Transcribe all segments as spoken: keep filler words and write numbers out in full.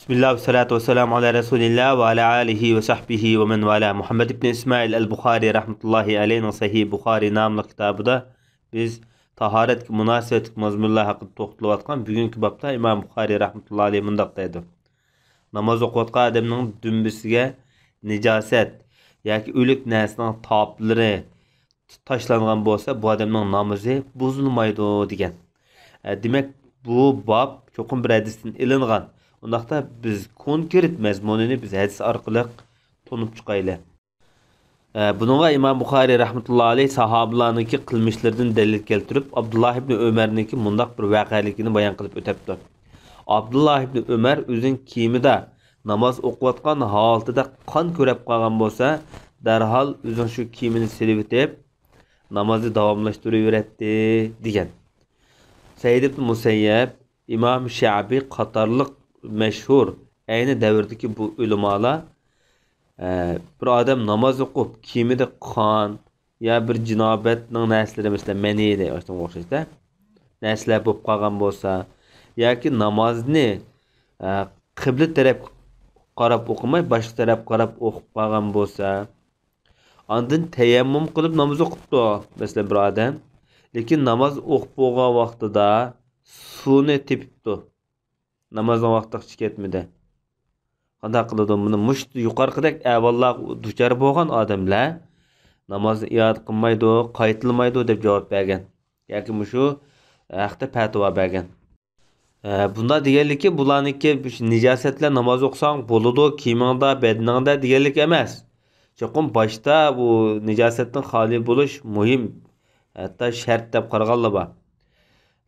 بىسمىللا، ۋەسسالاتۇ ۋەسسالامۇ ئالا رەسۇلىللا ۋە ئالا ئالىھى ۋە سەھبىھى ۋە مەن ۋالا. مۇھەممەد ئىبن ئىسمائىل ئەل بۇخارى رەھمەتۇللاھى ئەلەيھىنىڭ سەھىھ بۇخارى ناملىق كىتابىدا بىز تاھارەتكە مۇناسىۋەتلىك مەزمۇنلار ھەققىدە توختىلىۋاتقان بۈگۈنكى بابتا ئىمام بۇخارى رەھمەتۇللاھى ئەلەيھى مۇنداق دەيدۇ: ناماز ئوقۇۋاتقان ئادەمنىڭ دۈمبىسىگە نىجاسەت ياكى ئۆلۈك نەرسىنىڭ تاپلىرى تاشلانغان بولسا، بۇ ئادەمنىڭ نامىزى بۇزۇلمايدۇ، دېگەن. ئە، دېمەك، بۇ باب چوقۇم بىر ھەدىستىن ئېلىنغان. ئۇنداقتا بىز كونكرېت مەزمۇنىنى بىز ھەدىس ئارقىلىق تونۇپ چىقايلى. ئە، بۇنىڭغا ئىمام بۇخارى رەھمەتۇللا ئەلەيھ ساھابىلارنىڭكى قىلمىشلىرىدىن دەلىل كەلتۈرۈپ، ئابدۇللا ئىبنى ئۆمەرنىڭكى مۇنداق بىر ۋەقەلىكىنى بايان قىلىپ ئۆتەپتۇ. ئابدۇللا ئىبنى ئۆمەر ئۆزىنىڭ كىيىمىدە ناماز ئوقۇۋاتقان ھالىتىدە قان كۆرەپ قالغان بولسا، دەرھال ئۆزىنىڭ شۇ كىيىمىنى سېلىۋېتىپ، نامازنى داۋاملاشتۇرۇۋېرەتتى، دېگەن. سەئىد ئىبن مۇسەييەب، ئىمام شەئبى قاتارلىق مەشھۇر ئەينى دەۋردىكى بۇ ئۆلىمالار، ئە، بىر ئادەم ناماز ئوقۇپ، كىيىمىدە قان يا بىر جىنابەتنىڭ نەرسىلىرى، مەسىلەن، مەنىي دەيدىغان ئوخشاش-دە، نەرسىلەر بولۇپ قالغان بولسا ياكى نامازنى، ئە، قىبلە تەرەپ قاراپ ئوقۇماي، باشقا تەرەپ قاراپ ئوقۇپ قالغان بولسا، ئاندىن تەيەممۇم قىلىپ ناماز ئوقۇپتۇ، مەسىلەن، بىر ئادەم. لېكىن ناماز ئوقۇپ بولغان ۋاقتىدا سۇنى تېپىپتۇ. نامازنىڭ ۋاقتى تېخىچە كەتمىدى. قانداق قىلىدۇ؟ مانا مۇشۇ يۇقىرىقىدەك ئەھۋاللارغا دۇچار بولغان ئادەملەر نامازنى ئىئادە قىلمايدۇ، قايتىلىمايدۇ دەپ جاۋاب بەرگەن. ياكى مۇشۇ ھەقتە پەتىۋا بەرگەن. ئە، بۇنداق دېگەنلىكى، بۇلارنىڭكى نىجاسەتلەر ناماز ئوقۇساڭ بولىدۇ، كىيىمىڭدە، بەدىنىڭدە دېگەنلىك ئەمەس. چوقۇم باشتا بۇ نىجاسەتتىن خالىي بولۇش مۇھىم، ھەتتا شەرت دەپ قارىغانلار بار.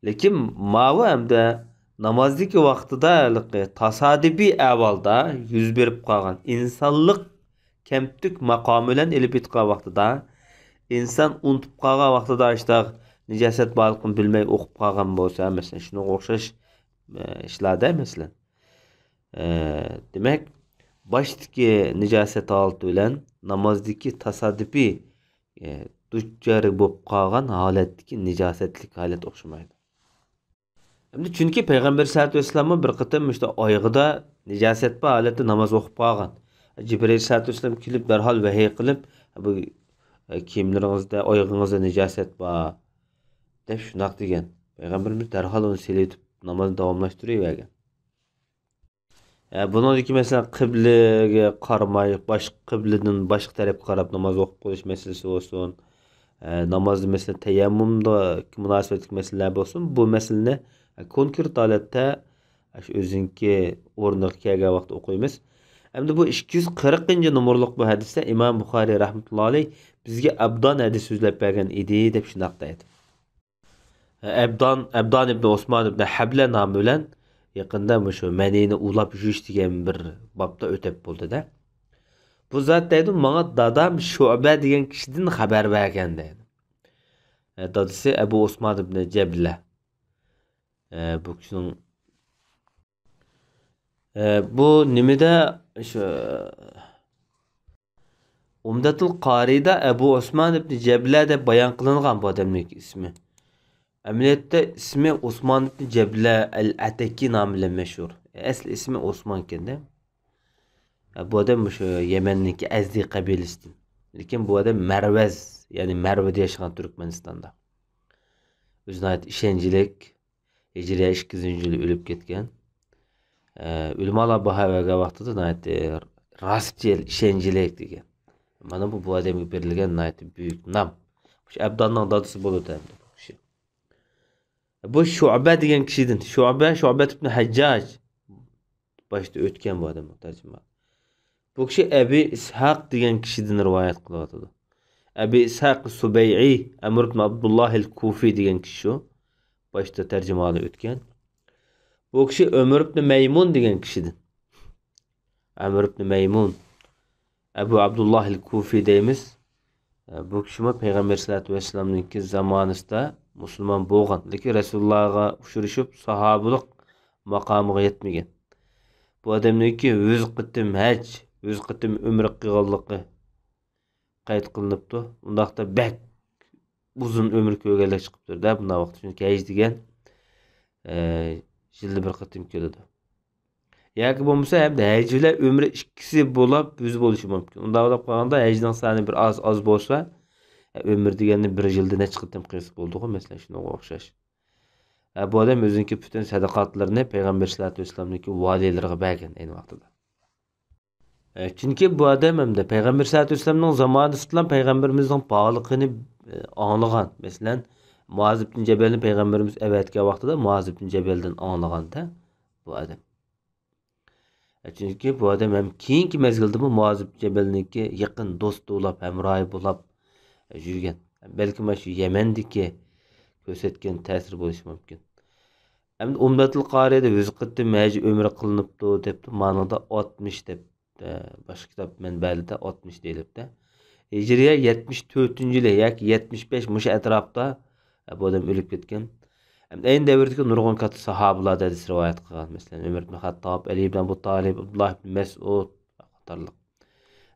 لېكىن ماۋۇ ئەمدى نامازدىكى ۋاقتىدا ھېلىقى تاسادىپىي ئەھۋالدا يۈز بېرىپ قالغان ئىنسانلىق كەمتۈك ماقامى بىلەن ئېلىپ ئېيتقان ۋاقتىدا، ئىنسان ئۇنتۇپ قالغان ۋاقتىدا ئاشتاق نىجاسەت بارلىقىنى بىلمەي ئوقۇپ قالغان بولسا، مەسىلەن، شۇنىڭغا ئوخشاش، ئە، ئىشلاردا، مەسىلەن، ئە، دېمەك، باشتىكى نىجاسەت ھالىتى بىلەن نامازدىكى تاسادىپىي، ئە، دۇچار بولۇپ قالغان ھالەتتىكى نىجاسەتلىك ھالەت ئوخشىمايدۇ. ئەمدى چۈنكى پەيغەمبەر سەللەللاھۇ ئەلەيھى ۋەسەللەممۇ بىر قېتىم مۇشۇ ئايىغىدا نىجاسەت بار ھالەتتە ناماز ئوقۇپ قالغان. جىبرىئىل سەللەللاھۇ ئەلەيھى ۋەسەللەم كېلىپ دەرھال ۋەھىي قىلىپ، بۇ، ئە، كىيىملىرىڭىزدە، ئايىغىڭىزدا نىجاسەت بار، دەپ شۇنداق دېگەن. پەيغەمبىرىمىز دەرھال ئۇنى سېلىۋېتىپ نامازنى داۋاملاشتۇرۇۋەرگەن. ئە، بۇنىڭدىكى مەسىلەن، قىبلىگە قارىماي، باشقا قىبلىدىن باشقا تەرەپكە قاراپ ناماز ئوقۇپ قېلىش مەسىلىسى بولسۇن، ئە، نامازدا مەسىلەن، تەيەممۇمدا مۇناسىۋەتلىك مەسىلىلەر بولسۇن، بۇ مەسىلىنى، ئە، كونكرېت ھالەتتە، ئە، شۇ ئۆزىنىڭكى ئورنىغا كەلگەن ۋاقىتتا ئوقۇيمىز. ئەمدى بۇ ئىككى يۈز قىرىقىنچى نومۇرلۇق بۇ ھەدىستە ئىمام بۇخارىي رەھمەتۇللا ئەلەيھ بىزگە ئابدان ھەدىس سۆزلەپ بەرگەن ئىدى، دەپ شۇنداق دەيدۇ. ئەبدان، ئەبدان ئىبنى ئوسمان ئىبنى ھەبلە نامى بىلەن يېقىندا مۇشۇ مەنىينى ئۇلاپ يۇيۇش دېگەن بىر بابتا ئۆتەپ بولدى-دە. بۇ زات دەيدۇ، ماڭا دادام شۇبە دېگەن كىشىدىن خەۋەر بەرگەن دەيدۇ. ئە، دادىسى ئەبۇ ئوسمان ئىبنى جەبلە. ئە، بۇ كىشىنىڭ ئە، بۇ نېمىدە، شۇ، ئۇمدەتۇل قارىدا ئەبۇ ئوسمان ئىبنى جەبلە دەپ بايان قىلىنغان بۇ ئادەمنىڭ ئىسمى. ئەمەلىيەتتە ئىسمى ئوسمان ئىبنى جەبلە ئەل ئەتەكى نامى بىلەن مەشھۇر. ئەسلى ئىسمى ئوسمان ئىكەن-دە. ئە، بۇ ئادەم مۇشۇ يەمەننىڭكى ئەزدى قەبىلىسىدىن. لېكىن بۇ ئادەم مەرۋەز، يەنى مەرۋىدە ياشىغان تۈركمەنىستاندا. ئۆزى ناھايىتى ئىشەنچلىك، ھىجرىيە ئىككى يۈزىنچى يىلى ئۆلۈپ كەتكەن. ئە، ئۆلىمالار باھا بەرگەن ۋاقتىدا ناھايىتى راستچىل، ئىشەنچلىك دېگەن. مانا بۇ، بۇ ئادەمگە بېرىلگەن ناھايىتى بۈيۈك نام. شۇ ئەبداننىڭ دادىسى بولىدۇ ئەمدى بۇ كىشى. بۇ شۇبە دېگەن كىشىدىن، شۇبە، شۇبەت ئىبنى ھەججاج. باشتا ئۆتكەن بۇ ئادەم، تەرجىمە. بۇ كىشى ئەبى ئىسھاق دېگەن كىشىدىن رىۋايەت قىلىۋاتىدۇ. ئەبى ئىسھاق سۇبەيئى، ئەمر ئىبن ئابدۇللاھىل كۇفى دېگەن كىشى شۇ. باشتا تەرجىمىھالى ئۆتكەن. بۇ كىشى ئۆمەر ئىبن مەيمۇن دېگەن كىشىدىن. ئەمر ئىبن مەيمۇن، ئەبۇ ئابدۇللاھىل كۇفى دەيمىز. بۇ كىشىمۇ پەيغەمبەر سەللەللاھۇ ئەلەيھى ۋەسەللەمنىڭكى زامانىسىدا مۇسۇلمان بولغان، لېكىن رەسۇلۇللاھقا ئۇچرىشىپ، ساھابىلىق ماقامىغا يەتمىگەن. بۇ ئادەمنىڭكى يۈز قېتىم ھەج، يۈز قېتىم ئۆمرە قىلغانلىقى قەيت قىلىنىپتۇ. ئۇنداقتا بەك ئۇزۇن ئۆمۈر كۆرگەنلەر چىقىپتۇ-دە، بۇنداق ۋاقىتتا. چۈنكى ھەج دېگەن، ئە، يىلدا بىر قېتىم كېلىدۇ. ياكى بولمىسا ھەمدە ھەج بىلەن ئۆمرە ئىككىسى بولاپ يۈز بولۇشى مۇمكىن. ئۇنداق بولۇپ قالغاندا ھەجنىڭ سانى بىر ئاز، ئاز بولسا، ئە، ئۆمرە دېگەننى بىر يىلدا نەچچە قېتىم قىلسا بولىدىغۇ، مەسىلەن، شۇنىڭغا ئوخشاش. ئە، بۇ ئادەم ئۆزىنىڭكى پۈتۈن سەدىقاتلىرىنى پەيغەمبەر سەللەللاھۇ ئەلەيھى ۋەسەللەمنىڭكى ۋالىيلىرىغا بەرگەن ئەينى ۋاقتىدا. ئە، چۈنكى بۇ ئادەم ھەمدە پەيغەمبەر سەللەللاھۇ ئەلەيھى ۋەسەللەمنىڭ زامانىسىدىلا پەيغەمبىرىمىزنىڭ بارلىقىنى، ئە، ئاڭلىغان. مەسىلەن، مۇئاز ئىبن جەبەلنى پەيغەمبىرىمىز ئەۋەتكەن ۋاقتىدا مۇئاز ئىبن جەبەلدىن ئاڭلىغاندا بۇ ئادەم. ئە، چۈنكى بۇ ئادەم ھەم كېيىنكى مەزگىلدىمۇ مۇئاز ئىبن جەبەلنىڭكى يېقىن دوستى بولاپ، ھەمراھى بولاپ، ئە، يۈرگەن. بەلكىم مانا شۇ يەمەندىكى كۆرسەتكەن تەسىرى بولۇشى مۇمكىن. ئەمدى ئۇمدەتۇل قارىيدا يۈز قېتىم ھەج ئۆمرە قىلىنىپتۇ دەپتۇ. مانىڭدا ئاتمىش دەپ، ئە، باشقا كىتاب مەنبەلىرىدە ئاتمىش دېيىلىپتۇ. ھىجرىيە يەتمىش تۆتىنچى يىلى ياكى يەتمىش بەش، مۇشۇ ئەتراپتا، ئە، بۇ ئادەم ئۆلۈپ كەتكەن. ھەم ئەينى دەۋردىكى نۇرغۇن كاتتا ساھابىلار ھەدىس رىۋايەت قىلغان. مەسىلەن، ئۆمەر ئىبن خەتتاب، ئەلى ئىبن ئەبۇ تالىپ، ئابدۇللا ئىبن مەسئۇد قاتارلىق.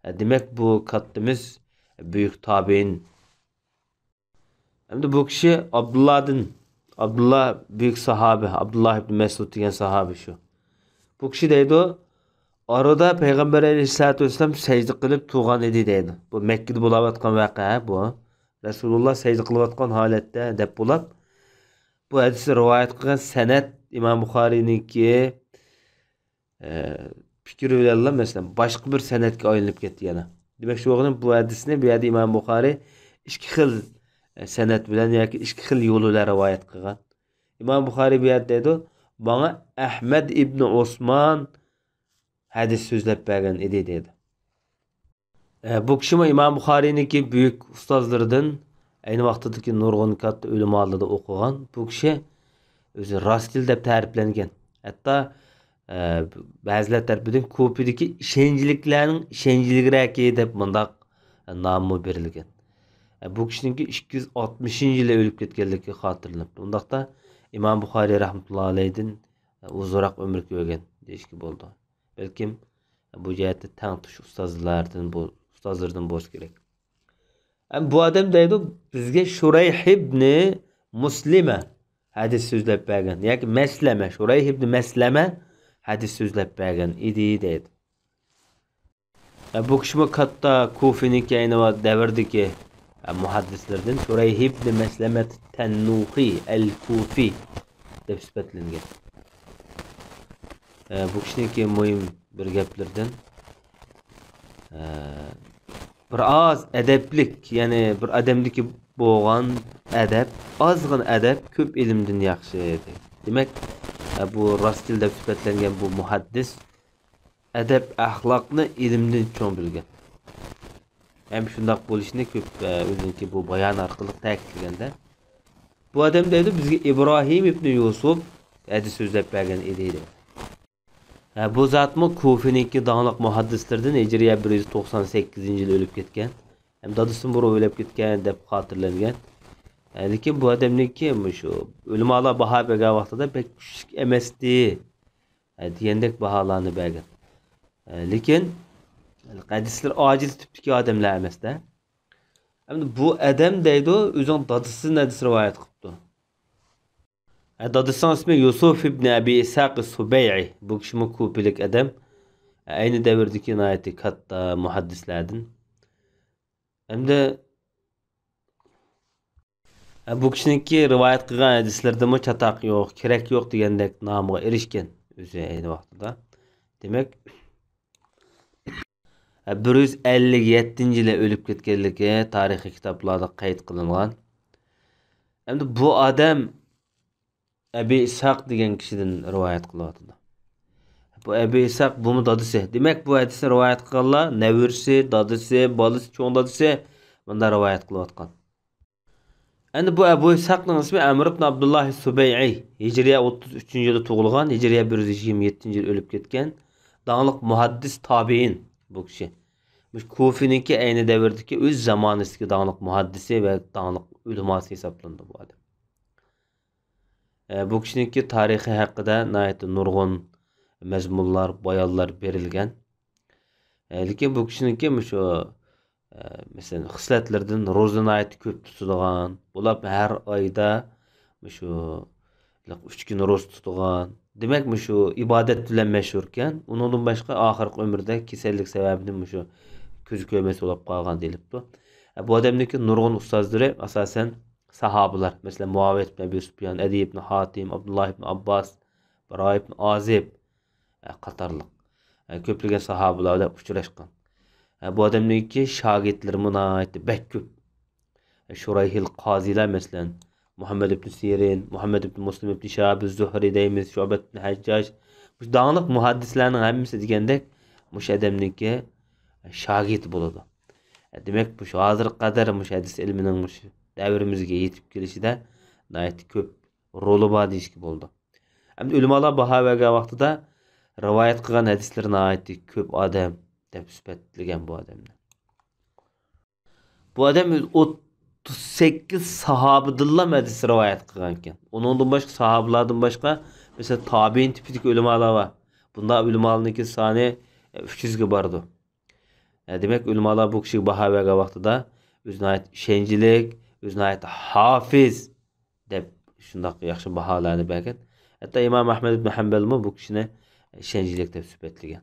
ئە، دېمەك، بۇ كاتتىمىز بۈيۈك تابىئىن. ئەمدى بۇ كىشى ئابدۇللادىن، ئابدۇللا بۈيۈك ساھابە، ئابدۇللا ئىبن مەسئۇد دېگەن ساھابە شۇ. بۇ كىشى دەيدۇ، ئارىدا پەيغەمبەر ئەلەيھىسسالاتۇ ۋەسسالام سەجدە قىلىپ تۇرغان ئىدى دەيدۇ. بۇ مەككىدە بولاۋاتقان ۋەقە بۇ. رەسۇلۇللا سەجدە قىلىۋاتقان ھالەتتە دەپ بولاپ، بۇ ھەدىسنى رىۋايەت قىلغان سەنەد ئىمام بۇخارىينىڭكى، ئە، پىكرى بىلەنلا، مەسىلەن، باشقا بىر سەنەدكە ئايلىنىپ كەتتى يەنە. دېمەك، شۇ بولغىنى بۇ ھەدىسنى بۇ يەردە ئىمام بۇخارىي ئىككى خىل، ئە، سەنەد بىلەن ياكى ئىككى خىل يول بىلەن رىۋايەت قىلغان. ئىمام بۇخارىي بۇ يەردە دەيدۇ، ماڭا ئەھمەد ئىبنى ئوسمان ھەدىس سۆزلەپ بەرگەن ئىدى، دەيدۇ. ئە، بۇ كىشىمۇ ئىمام بۇخارىينىڭكى بۈيۈك ئۇستازلىرىدىن، ئەينى ۋاقتىدىكى نۇرغۇن كاتتا ئۆلىمالىردا ئوقۇغان. بۇ كىشى ئۆزى راستىل دەپ تەرىپلەنگەن. ھەتتا، ئە، بەزىلەر تەرىپىدىن كۇفىدىكى ئىشەنچلىكلەرنىڭ ئىشەنچلىكرەكى دەپ مۇنداق ناممۇ بېرىلگەن. ئە، بۇ كىشىنىڭكى ئىككى يۈز ئاتمىشىنچى يىلى ئۆلۈپ كەتكەنلىكى خاتىرىلىنىپتۇ. ئۇنداقتا ئىمام بۇخارىي رەھمەتۇللا ئەلەيھىدىن ئۇزۇنراق ئۆمۈر كۆرگەن دېيىشكە بولىدۇ. بەلكىم بۇ جەھەتتە تەڭتۇش ئۇستازلاردىن بول-، ئۇستازلىرىدىن بولسا كېرەك. ئەم، بۇ ئادەم دەيدۇ، بىزگە شۇرەيھ ئىبنى مۇسلىمە ھەدىس سۆزلەپ بەرگەن. ياكى مەسلەمە، شۇرەيھ ئىبنى مەسلەمە ھەدىس سۆزلەپ بەرگەن ئىدى، دەيدۇ. ئە، بۇ كىشىمۇ كاتتا كۇفىنىڭكى ئەينى ۋاقىت دەۋردىكى، ئە، مۇھەددىسلىرىدىن شۇرەيھ ئىبنى مەسلەمەت تەننۇخى ئەل كۇفى دەپ سۈپەتلەنگەن. ئە، بۇ كىشىنىڭكى مۇھىم بىر گەپلىرىدىن، ئە، بىر ئاز ئەدەپلىك، يەنى بىر ئادەمدىكى بولغان ئەدەپ، ئازغىنا ئەدەپ كۆپ ئىلىمدىن ياخشى، دەيدۇ. دېمەك، ئە، بۇ راستىل دەپ سۈپەتلەنگەن بۇ مۇھەددىس ئەدەپ-ئەخلاقنى ئىلىمدىن چوڭ بىلگەن. ھەم شۇنداق بولۇشىنى كۆپ، ئە، ئۆزىنىڭكى بۇ بايان ئارقىلىق تەكىتلىگەندە، بۇ ئادەم دەيدۇ، بىزگە ئىبراھىم ئىبنى يۈسۈپ ھەدىس سۆزلەپ بەرگەن ئىدى، دەيدۇ. ھە، بۇ زاتمۇ كۇفىنىڭكى داڭلىق مۇھەددىسلىرىدىن، ھىجرىيە بىر يۈز توقسان سەككىزىنچى يىلى ئۆلۈپ كەتكەن. ھەم دادىسىمۇ بۇرۇن ئۆلۈپ كەتكەن دەپ خاتىرىلەنگەن. ھە، لېكىن بۇ ئادەمنىڭكى مۇشۇ ئۆلىمالار باھا بەرگەن ۋاقتىدا بەك كۈچلۈك ئەمەستى، ھە، دېگەندەك باھالارنى بەرگەن. ھە، لېكىن ھەدىسلىرى ئاجىز تىپتىكى ئادەملەر ئەمەستە. ئەمدى بۇ ئادەم دەيدۇ، ئۆزىنىڭ دادىسىدىن ھەدىس رىۋايەت قىپتۇ. ھە، دادىسىنىڭ ئىسمى يۈسۈف ئىبنى ئەبى ئىسھاق سۇبەيئى. بۇ كىشىمۇ كۇپىلىك ئادەم. ئەينى دەۋردىكى ناھايىتى كاتتا مۇھەددىسلەردىن. ئەمدى، ھە، بۇ كىشىنىڭكى رىۋايەت قىلغان ھەدىسلىرىدىمۇ چاتاق يوق، كېرەك يوق دېگەندەك نامىغا ئېرىشكەن ئۆزى ئەينى ۋاقتىدا. دېمەك، بىر يۈز ئەللىك يەتتىنچى يىلى ئۆلۈپ كەتكەنلىكى تارىخىي كىتابلاردا قەيت قىلىنغان. ئەمدى بۇ ئادەم ئەبى ئىسھاق دېگەن كىشىدىن رىۋايەت قىلىۋاتىدۇ. بۇ ئەبى ئىسھاق، بۇمۇ دادىسى. دېمەك، بۇ ھەدىسنى رىۋايەت قىلغانلار نەۋرىسى، دادىسى، بالىسى، چوڭ دادىسى مۇنداق رىۋايەت قىلىۋاتقان. ئەمدى بۇ ئەبۇ ئىسھاقنىڭ ئىسمى ئەمر ئىبن ئابدۇللاھ سۇبەيئى. ھىجرىيە ئوتتۇز ئۈچىنچى يىلى تۇغۇلغان، ھىجرىيە بىر يۈز يىگىرمە يەتتىنچى يىلى ئۆلۈپ كەتكەن. داڭلىق مۇھەددىس تابىئىن بۇ كىشى. مۇشۇ كۇفىنىڭكى ئەينى دەۋردىكى ئۆز زامانىسىدىكى داڭلىق مۇھەددىسى ۋە داڭلىق ئۆلىماسى ھېسابلىنىدۇ بۇ ئادەم. ئە، بۇ كىشىنىڭكى تارىخى ھەققىدە ناھايىتى نۇرغۇن مەزمۇنلار، بايانلار بېرىلگەن. ئە، لېكىن بۇ كىشىنىڭكى مۇشۇ، ئە، مەسىلەن، خىسلەتلىرىدىن روزا ناھايىتى كۆپ تۇتىدىغان، بولۇپ ھەر ئايدا مۇشۇ ئۈچ كۈن روزا تۇتىدىغان، دېمەك، مۇشۇ ئىبادەت بىلەن مەشھۇركەن. ئۇنىڭدىن باشقا، ئاخىرقى ئۆمرىدە كېسەللىك سەۋەبىدىن مۇشۇ كۆزى كۆرمەس بولۇپ قالغان دېيىلىپتۇ. بۇ ئادەمنىڭكى نۇرغۇن ئۇستازلىرى، ئاساسەن، ساھابىلار، مەسىلەن، مۇئاۋىيە ئىبن ئەبى سۇپيان، ئەدى ئىبن ھاتىم، ئابدۇللا ئىبن ئابباس، باراي ئىبن ئازىب، ئە، قاتارلىق، ئە، كۆپلىگەن ساھابىلار بىلەن ئۇچراشقان. ئە، بۇ ئادەمنىڭكى شاگىرتلىرىمۇ ناھايىتى بەك كۆپ. ئە، شۇرايھىل قازىلار، مەسىلەن، مۇھەممەد ئىبن سىرىن، مۇھەممەد ئىبن مۇسلىم ئىبن شىھاب زۇھرى دەيمىز، شۇبەت ئىبن ھەججاج، مۇشۇ داڭلىق مۇھەددىسلەرنىڭ ھەممىسى دېگەندەك مۇشۇ ئادەمنىڭكى شاگىرتى بولىدۇ. ئە، دېمەك، مۇشۇ ھازىرغا قەدەر مۇشۇ ھەدىس ئىلمىنىڭ مۇشۇ دەۋرىمىزگە يېتىپ كېلىشىدە ناھايىتى كۆپ رولى بار دېيىشكە بولىدۇ. ئەمدى ئۆلىمالار باھا بەرگەن ۋاقتىدا رىۋايەت قىلغان ھەدىسلىرى ناھايىتى كۆپ ئادەم دەپ سۈپەتلىگەن بۇ ئادەمنى. بۇ ئادەم ئۆزى ئوتتۇز سەككىز ساھابىدىنلا ھەدىس رىۋايەت قىلغانىكەن. ئۇنىڭدىن باشقا، ساھابىلاردىن باشقا، مەسىلەن، تابىئىن تىپىدىكى ئۆلىمالار بار. بۇنداق ئۆلىمالارنىڭكى سانى، ئە، ئۈچ يۈزگە بارىدۇ. ئە، دېمەك، ئۆلىمالار بۇ كىشىگە باھا بەرگەن ۋاقتىدا ئۆزى ناھايىتى ئىشەنچلىك، ئۆزى ناھايىتى ھافىز دەپ شۇنداق ياخشى باھالارنى بەرگەن. ھەتتا ئىمام ئەھمەد ئىبن ھەمبەلمۇ بۇ كىشىنى ئىشەنچلىك دەپ سۈپەتلىگەن.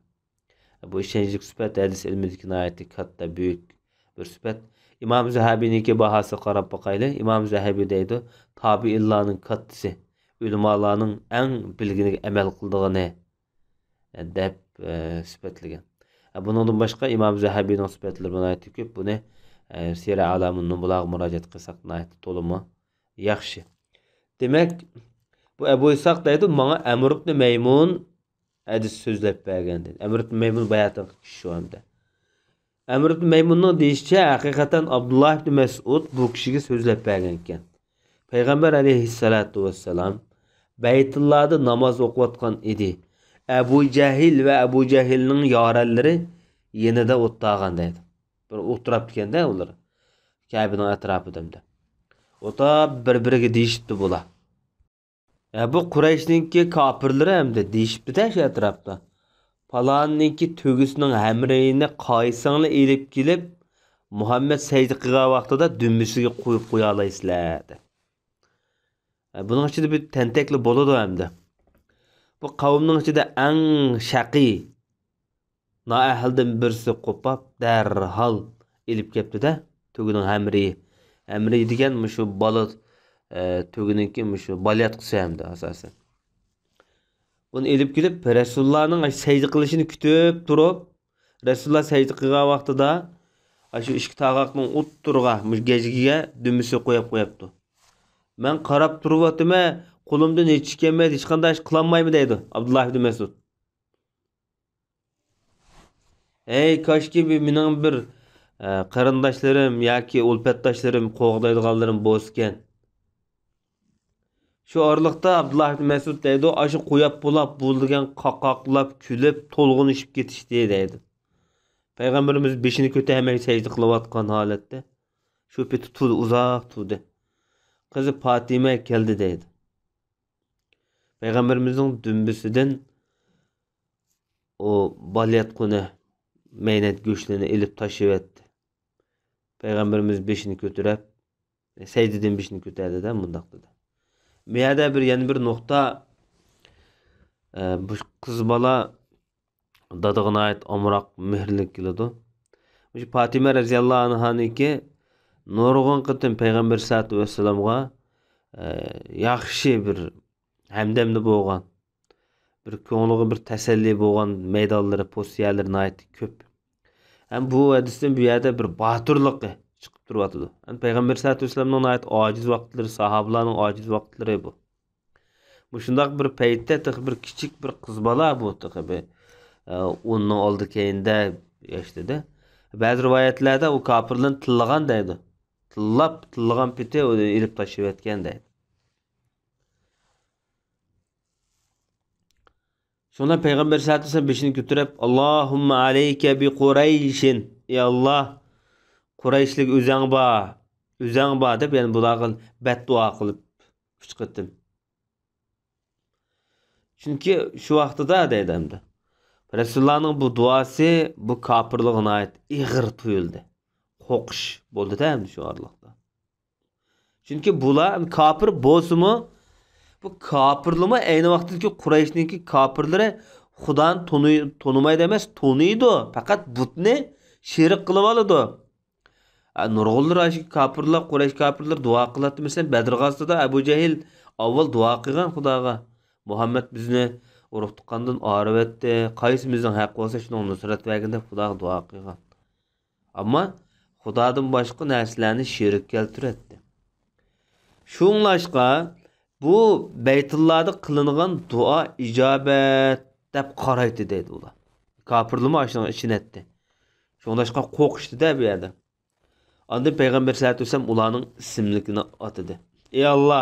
بۇ ئىشەنچلىك سۈپەت ھەدىس ئىلمىدىكى ناھايىتى كاتتا، بۈيۈك بىر سۈپەت. ئىمام زەھەبىنىڭكى باھاسىغا قاراپ باقايلى. ئىمام زەھەبى دەيدۇ، تابىئىنلارنىڭ كاتتىسى، ئۆلىمالارنىڭ ئەڭ بىلگىنىگە ئەمەل قىلىدىغىنى، دەپ، ئە، سۈپەتلىگەن. ئە، بۇنىڭدىن باشقا ئىمام زەھەبىنىڭ سۈپەتلىرى ناھايىتى كۆپ. بۇنى، ئە، سىيرە ئەلامىن نۇبۇلاغا مۇراجىئەت قىلساق ناھايىتى تولىمۇ ياخشى. دېمەك، بۇ ئەبۇ ئىسھاق دەيدۇ، ماڭا ئەمر ئىبنى مەيمۇن ھەدىس سۆزلەپ بەرگەن دېدى. ئەمر ئىبنى مەيمۇن باياتىنقى كىشى شۇ ئەمدى. ئەمر ئىبنى مەيمۇننىڭ دېيىشىچە، ھەقىقەتەن ئابدۇللا ئىبنى مەسئۇد بۇ كىشىگە سۆزلەپ بەرگەنىكەن. پەيغەمبەر ئەلەيھىسسالاتۇ ۋەسسالام بەيتۇللادا ناماز ئوقۇۋاتقان ئىدى. ئەبۇ جەھىل ۋە ئەبۇ جەھىلنىڭ يارەنلىرى يېنىدا ئولتۇرغان دەيدۇ. بىر ئولتۇراپتىكەن-دە ئۇلار. كەبىنىڭ ئەتراپىدا ئەمدى. ئولتۇرۇپ بىر-بىرىگە دېيىشىپتۇ بۇلار. ھە، بۇ قۇرەيشنىڭكى كاپىرلىرى ئەمدى دېيىشىپتۇ-دە شۇ ئەتراپتا. پالاننىڭكى تۆگىسىنىڭ ھەمرىيىنى قايسىڭلار ئېلىپ كېلىپ، مۇھەممەد سەجدە قىلغان ۋاقتىدا دۈمبىسىگە قويۇپ قويالايسىلەر، دەپ. ھە، بۇنىڭ ئىچىدە بىر تەنتەكلا بولىدۇ ئەمدى. بۇ قەۋمنىڭ ئىچىدە ئەڭ شەقىي، نائەھلىدىن بىرسى قوپاپ، دەرھال ئېلىپ كەپتۇ-دە، تۆگىنىڭ ھەمرىيى. ھەمرىيى دېگەن مۇشۇ بالا، ئە، تۆگىنىڭكى مۇشۇ بالىياتقۇسى ئەمدى ئاساسەن. بۇنى ئېلىپ كېلىپ، رەسۇلۇللانىڭ سەجدە قىلىشىنى كۈتۈپ تۇرۇپ، رەسۇلۇللا سەجدە قىلغان ۋاقتىدا، ئاشۇ ئىككى تارغاقنىڭ ئوتتۇرىغا، مۇشۇ گەجگىگە دۈمبىسىنى قويۇپ قويۇپتۇ. مەن قاراپ تۇرۇۋاتىمەن، قولۇمدىن ھېچ ئىش كەلمەيدۇ، ھېچقانداق ئىش قىلالمايمەن دەيدۇ ئابدۇللا ئىبنى مەسئۇد. ھەي، كاشكى بىر مېنىڭ بىر، ئە، قېرىنداشلىرىم ياكى ئۇلپەتداشلىرىم، قوغدايدىغانلىرىم بولسىكەن. شۇ ئارىلىقتا ئابدۇللا ئىبنى مەسئۇد دەيدۇ، ئاشۇ قوياپ بولاپ، بۇ دېگەن قاقاقلاپ، كۈلۈپ، تولغىنىشىپ كېتىشتى دەيدۇ. پەيغەمبىرىمىز بېشىنى كۆتۈرمەي سەجدە قىلىۋاتقان ھالەتتە. شۇ پېتى تۇردى، ئۇزاق تۇردى. قىزى پاتىمە كەلدى دەيدۇ. پەيغەمبىرىمىزنىڭ دۈمبىسىدىن ئۇ بالىياتقۇنى، مەينەت گۆشلىرىنى ئېلىپ تاشلىۋەتتى. پەيغەمبىرىمىز بېشىنى كۆتۈرۈپ، سەجدىدىن بېشىنى كۆتەردى-دە، مۇنداق دېدى. بۇ يەردە بىر، يەنە بىر نۇقتا، ئە، بۇ قىز بالا دادىغا ناھايىتى ئامراق، مېھىرلىك كېلىدۇ. مۇشۇ پاتىمە رەزىياللاھۇ ئەنھانىڭكى نۇرغۇن قېتىم پەيغەمبەر سەللەللاھۇ ئەلەيھى ۋەسەللەمغا، ئە، ياخشى بىر ھەمدەمدە بولغان، بىر كۆڭلىگە بىر تەسەللى بولغان مەيدانلىرى، پوزىتسىيەلىرى ناھايىتى كۆپ. ھەم بۇ ھەدىستىن بۇ يەردە بىر باتۇرلۇقى چىقىپ تۇرۇۋاتىدۇ. ھەم پەيغەمبەر سەللەللاھۇ ئەلەيھى ۋەسەللەمنىڭ ناھايىتى ئاجىز ۋاقىتلىرى، ساھابىلارنىڭ ئاجىز ۋاقىتلىرى بۇ. مۇشۇنداق بىر پەيتتە تېخى بىر كىچىك بىر قىز بالا بۇ تېخى بىر، ئە، ئوننىڭ ئالدى كەينىدە ياشتىدى. بەزى رىۋايەتلەردە ئۇ كاپىرلارنى تىللىغان دەيدۇ. تىللاپ، تىللىغان پېتى ئۇنى ئېلىپ تاشلىۋەتكەن دەيدۇ. شۇڭا پەيغەمبەر سەللەللاھۇ ئەلەيھى ۋەسەللەم بېشىنى كۆتۈرۈپ، «ئاللاھۇممە ئەلەيكە بى قۇرەيشىن»، ئى ئاللا، قۇرەيشلىك ئۆزەڭ بار، ئۆزەڭ بار دەپ، يەنە بۇلارغا بەتدۇئا قىلىپ ئۈچ قېتىم. چۈنكى شۇ ۋاقتىدا دەيدۇ ئەمدى، رەسۇلۇللانىڭ بۇ دۇئاسى بۇ كاپىرلارغا ناھايىتى ئېغىر تۇيۇلدى. قورقۇش بولدى-دە ئەمدى شۇ ئارىلىقتا. چۈنكى بۇلار كاپىر بولسىمۇ، بۇ كاپىرلىما ئەينى ۋاقىتتىكى قۇرەيشنىڭكى كاپىرلىرى خۇدانى تونۇي-، تونۇمايدۇ ئەمەس، تونۇيدۇ. پەقەت بۇتنى شېرىك قىلىۋالىدۇ. ئە، نۇرغۇنلىرى ئاشۇ كاپىرلار، قۇرەيش كاپىرلىرى دۇئا قىلاتتى. مەسىلەن، بەدر غازىتىدا ئەبۇ جەھىل ئاۋۋال دۇئا قىلغان خۇداغا، مۇھەممەد بىزنى ئۇرۇق تۇغقاندىن ئايرىۋەتتى، قايسىمىزنىڭ ھەققى بولسا شۇنىڭغا نۇسرەت بەرگىن دەپ خۇداغا دۇئا قىلغان. ئەمما خۇدادىن باشقا نەرسىلەرنى شېرىك كەلتۈرەتتى. شۇڭلاشقا بۇ بەيتۇللادا قىلىنغان دۇئا ئىجابەت دەپ قارايتتى دەيدۇ ئۇلار. كاپىرلىما ئاشۇنىڭغا ئىشىنەتتى. شۇڭلاشقا قورقۇشتى-دە بۇ يەردە. ئاندىن پەيغەمبەر سەللەللاھۇ ئەلەيھى ۋەسەللەم ئۇلارنىڭ ئىسىملىكىنى ئاتىدى. ئى ئاللا!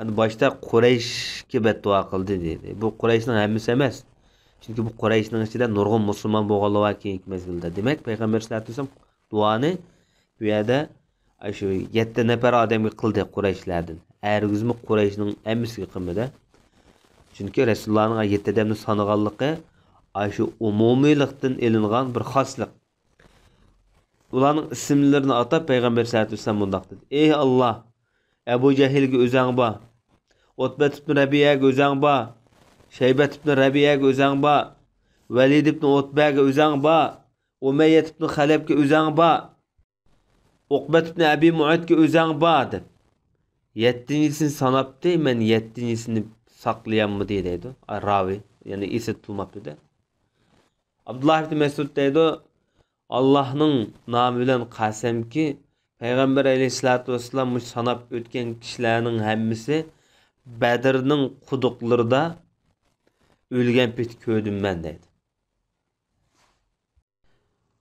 ئەنە باشتا قۇرەيشكە بەددۇئا قىلدى دېدى. بۇ قۇرەيشنىڭ ھەممىسى ئەمەس. چۈنكى بۇ قۇرەيشنىڭ ئىچىدە نۇرغۇن مۇسۇلمان بولغانلار بار كېيىنكى مەزگىلدە. دېمەك، پەيغەمبەر سەللەللاھۇ ئەلەيھى ۋەسەللەم دۇئانى بۇ يەردە شۇ يەتتە نەپەر ئادەمگە قىلدى قۇرەيشلەردىن. ھەرگىزمۇ قۇرەيشنىڭ ھەممىسىگە قىلمىدى. چۈنكى رەسۇلۇللانىڭ يەتتە ئادەمنى سانىغانلىقى ئاشۇ ئومۇمىيلىقتىن ئېلىنغان بىر خاسلىق. ئۇلارنىڭ ئىسىملىرىنى ئاتاپ پەيغەمبەر سەللەللاھۇ ئەلەيھى ۋەسەللەم مۇنداق دېدى: ئى ئاللا، ئەبۇ جەھىلگە ئۆزەڭ بار، ئۇتبەت ئىبنى رەبىئەگە ئۆزەڭ بار، شەيبەت ئىبنى رەبىئەگە ئۆزەڭ بار، ۋەلىد ئىبنى ئۇتبەگە ئۆزەڭ بار، ئۇمەييەت ئىبنى خەلەپكە ئۆزەڭ بار، ئۇقبەت ئىبنى ئەبى مۇئەيتكە ئۆزەڭ بار دەپ. يەتتىنچىسىنى ساناپتى، مەن يەتتىنچىسىنى ساقلىيالمىدى دەيدۇ. ئا، راۋى، يەنى ئېسىدە تۇرماپتۇ-دە. ئابدۇللا ئىبنى مەسئۇد دەيدۇ، ئاللاھنىڭ نامى بىلەن قەسەمكى، پەيغەمبەر ئەلەيھىسسالاتۇ ۋەسسالام مۇشۇ ساناپ ئۆتكەن كىشىلەرنىڭ ھەممىسى بەدرنىڭ قۇدۇقلىرىدا ئۆلگەن پېتى كۆردۈم مەن دەيدۇ.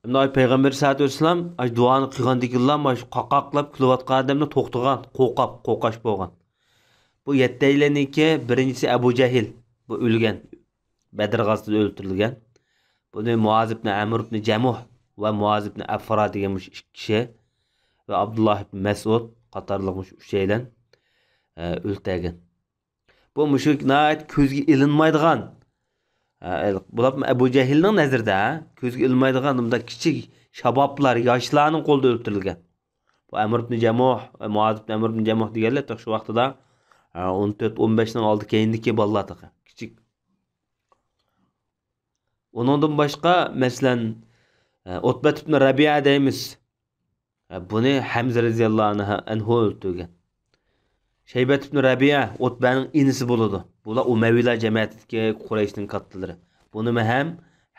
ئەمدى ئاي پەيغەمبەر سەللەللاھۇ ئەلەيھى ۋەسەللەم ئاي دۇئانى قىلغاندىكىنلا مانا شۇ قاقاقلاپ كۈلۈۋاتقان ئادەمنى توختىغان، قورقاپ، قورقاش بولغان. بۇ يەتتەيلەننىڭكى بىرىنچىسى ئەبۇ جەھىل. بۇ ئۆلگەن. بەدر غازىتىدە ئۆلتۈرۈلگەن. بۇنى مۇئاز ئىبنى ئەمر ئىبنى جەمۇھ ۋە مۇئاز ئىبنى ئەفرا دېگەن مۇشۇ ئىككى كىشى ۋە ئابدۇللا ئىبنى مەسئۇد قاتارلىق مۇشۇ ئۈچەيلەن، ئە، ئۆلتۈرگەن. بۇ مۇشۇ ناھايىتى كۆزگە ئىلىنمايدىغان، ئە، بولۇپمۇ ئەبۇ جەھىلنىڭ نەزىرىدە كۆزگە ئىلمايدىغان مۇنداق كىچىك شابابلار، ياشلارنىڭ قولىدا ئۆلتۈرۈلگەن. بۇ ئەمر ئىبنى جەمۇھ، مۇئاز ئىبنى ئەمر ئىبنى جەمۇھ دېگەنلەر تېخى شۇ ۋاقتىدا، ئە، ئون تۆت، ئون بەشنىڭ ئالدى كەينىدىكى بالىلار تېخى، كىچىك. ئۇنىڭدىن باشقا، مەسىلەن، ئە، ئۇتبەت ئىبنى رەبىئە دەيمىز. ھە، بۇنى ھەمزە رەزىياللاھۇ ئەنھۇ ئۆلتۈرگەن. شەيبەت ئىبنى رەبىئە ئۇتبەنىڭ ئىنىسى بولىدۇ. بۇلار ئۇمەۋىيلار جەمەتىدىكى قۇرەيشنىڭ كاتتىلىرى. بۇنىمۇ ھەم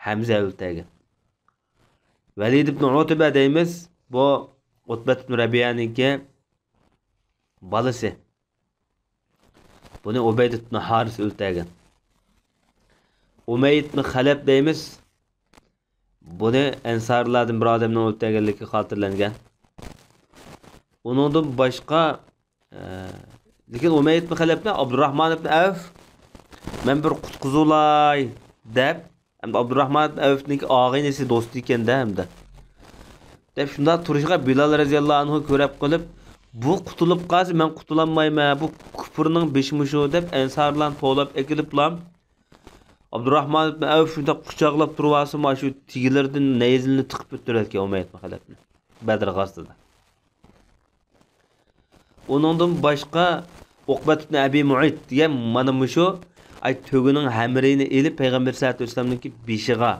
ھەمزە ئۆلتۈرگەن. ۋەلىد ئىبنى ئۇتبە دەيمىز. بۇ ئۇتبەت ئىبنى رەبىئەنىڭكى بالىسى. بۇنى ئۇبەيدە ئىبنى ھارىس ئۆلتۈرگەن. ئۇمەييە ئىبنى خەلەپ دەيمىز. بۇنى ئەنسارلاردىن بىر ئادەمنىڭ ئۆلتۈرگەنلىكى خاتىرىلەنگەن. ئۇنىڭدىن باشقا، ئە، لېكىن ئۇمەييە ئىبنى خەلەپنى ئابدۇراخمان ئىبنى ئەۋف، مەن بىر قۇتقۇزۇلاي دەپ، ھەمدە ئابدۇراخمان ئەۋفنىڭكى ئاغىنىسى، دوستى ئىكەن-دە، ھەمدە. دەپ شۇنداق تۇرۇشىغا بىلال رەزىياللاھۇ ئەنھۇ كۆرۈپ قېلىپ، بۇ قۇتۇلۇپ قالسا، مەن قۇتۇلالمايمەن، بۇ كۇپۇرنىڭ بېشى مۇشۇ، دەپ ئەنسارلارنى توۋلاپ ئەكېلىپلا، ئابدۇراخمان ئىبنى ئەۋف شۇنداق قۇچاقلاپ تۇرۇۋالسا، مانا شۇ تېگىلىرىدىن نەيزىنى تىقىپ ئۆلتۈرەتتىكەن ئۇمەييە ئىبنى خەلەپنى. بەدر غازىتىدا. ئۇنىڭدىن باشقا ئوقبەت ئىبنى ئەبى مۇئەيت دېگەن مانا مۇشۇ، ئاي، تۆگىنىڭ ھەمرىيىنى ئېلىپ پەيغەمبەر سەللەللاھۇ ئەلەيھى ۋەسەللەمنىڭكى بېشىغا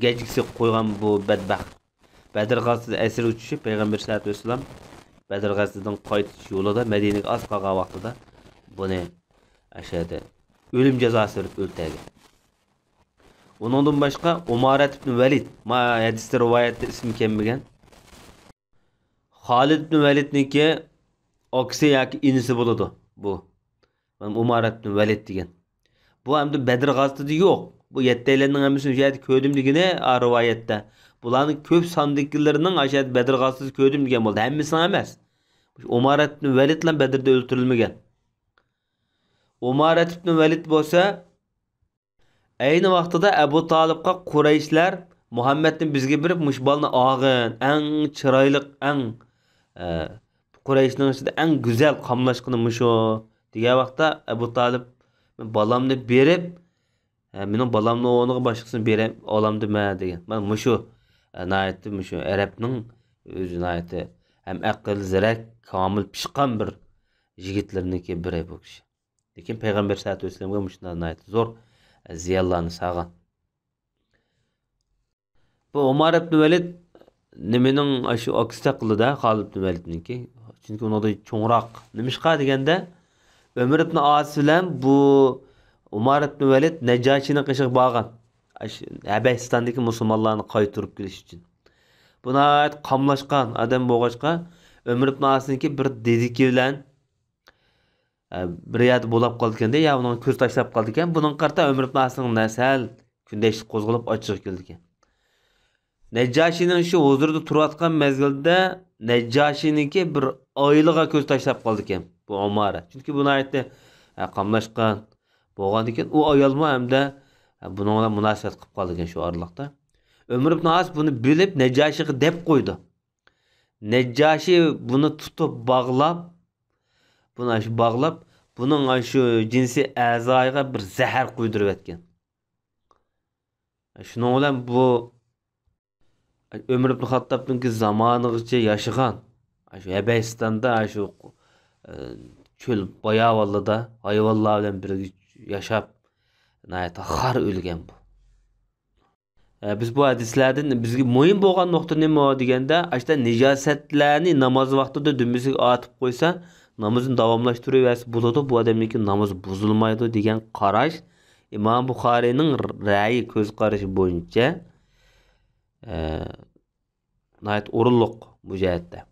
گەجگىسى قويغان بۇ بەدبەخت. بەدر غازىتىدە ئەسىرگە چۈشۈپ، پەيغەمبەر سەللەللاھۇ ئەلەيھى ۋەسەللەم بەدر غازىتىدىن قايتىش يولىدا مەدىنىگە ئاز قالغان ۋاقتىدا بۇنى ئەشەدە ئۆلۈم جازاسى بېرىپ ئۆلتۈرگەن. ئۇنىڭدىن باشقا ئۇمارەت ئىبنى ۋەلىد، ما ھەدىستە رىۋايەتتە ئىسمى كەلمىگەن. خالىد ئىبنى ۋەلىدنىڭكى ئاكىسى ياكى ئىنىسى بولىدۇ بۇ. مانا ئۇمارەت ئىبنى ۋەلىد دېگەن. بۇ ئەمدى بەدر غازىتىدە يوق. بۇ يەتتەيلەننىڭ ھەممىسىنى شۇ يەردە كۆردۈم دېگىنى، ئا، رىۋايەتتە. بۇلارنىڭ كۆپ ساندىكىلىرىنىڭ ئاشۇ يەردە بەدر غازىتىدە كۆردۈم دېگەن بولدى. ھەممىسىنىڭ ئەمەس. ئۇمارەت ئىبنى ۋەلىدلا بەدردە ئۆلتۈرۈلمىگەن. ئۇمارەت ئىبنى ۋەلىد بولسا، ئەينى ۋاقتىدا ئەبۇ تالىپقا قۇرەيشلەر مۇھەممەدنى بىزگە بېرىپ، مۇشۇ بالىنى ئالغىن، ئەڭ چىرايلىق، ئەڭ، ئە، قۇرەيشنىڭ ئىچىدە ئەڭ گۈزەل قاملاشقىنى مۇشۇ، دېگەن ۋاقىتتا ئەبۇ تالىپ، مەن بالامنى بېرىپ، ئە، مېنىڭ بالامنىڭ ئورنىغا باشقىسىنى بېرە-، ئالامدىمەن دېگەن. مانا مۇشۇ، ئە، ناھايىتى مۇشۇ ئەرەبنىڭ ئۆزى ناھايىتى ھەم ئەقىل، زېرەك، كامىل پىشقان بىر يىگىتلىرىنىڭكى بىرى بۇ كىشى. لېكىن پەيغەمبەر سەللەللاھۇ ئەلەيھى ۋەسەللەمگە مۇشۇنداق ناھايىتى زور زىيانلارنى سالغان. بۇ ئۇمار ئىبن ۋەلىد نېمىنىڭ، ئاشۇ ئاكىسىدەك قىلىدۇ خالىد ئىبن ۋەلىدنىڭكى. چۈنكى ئۇنىڭدىن چوڭراق. نېمىشقا دېگەندە، ئۆمەر ئىبن ئاس بىلەن بۇ ئۇمار ئىبن ۋەلىد نەججاشىنىڭ قېشىغا بارغان. ئاشۇ ھەبەشىستاندىكى مۇسۇلمانلارنى قايتۇرۇپ كېلىش ئۈچۈن. بۇ ناھايىتى قاملاشقان ئادەم بولغاچقا، ئۆمەر ئىبن ئاسنىڭكى بىر دېدىكى بىلەن ئە، بىر يەردە بولاپ قالىدىكەن-دە، يا ئۇنىڭ كۆزى تاشلاپ قالىدىكەن. بۇنىڭغا قارىتا ئۆمەر ئىبن ئاسنىڭ نە-، سەل كۈندەشلىك قوزغىلىپ ئاچچىقى كېلىدىكەن. نەججاشىنىڭ شۇ ھۇزۇرىدا تۇرۇۋاتقان مەزگىلدە نەججاشىنىڭكى بىر ئايالىغا كۆز تاشلاپ قالىدىكەن بۇ ئۇمارە. چۈنكى بۇ ناھايىتى، ئە، قاملاشقان بولغاندىكىن، ئۇ ئايالمۇ ھەمدە، ئە، بۇنىڭ بىلەن مۇناسىۋەت قىلىپ قالىدىكەن شۇ ئارىلىقتا. ئۆمەر ئىبن ئاس بۇنى بىلىپ نەججاشىغا دەپ قويىدۇ. نەججاشى بۇنى تۇتۇپ باغلاپ، بۇنى ئاشۇ باغلاپ، بۇنىڭ ئاشۇ جىنسىي ئەزايىغا بىر زەھەر قۇيدۇرۇۋەتكەن. شۇنىڭ بىلەن بۇ ئۆمەر ئىبن خاتتابنىڭكى زامانىغىچە ياشىغان، شۇ ھەبەشىستاندا، شۇ، ئە، چۆل باياۋانلىرىدا ھايۋانلار بىلەن بىرگە ياشاپ، ناھايىتى خار ئۆلگەن بۇ. ئە، بىز بۇ ھەدىسلەردىن بىزگە مۇھىم بولغان نۇقتا نېمە دېگەندە، ئاشۇنداق نىجاسەتلەرنى ناماز ۋاقتىدا دۈمبىسىگە ئارتىپ قويسا، نامىزىنى داۋاملاشتۇرۇۋەرسە بولىدۇ، بۇ ئادەمنىڭكى نامىزى بۇزۇلمايدۇ دېگەن قاراش ئىمام بۇخارىينىڭ رەئيى، كۆز قارىشى بويىچە، ئە، ناھايىتى ئورۇنلۇق بۇ جەھەتتە.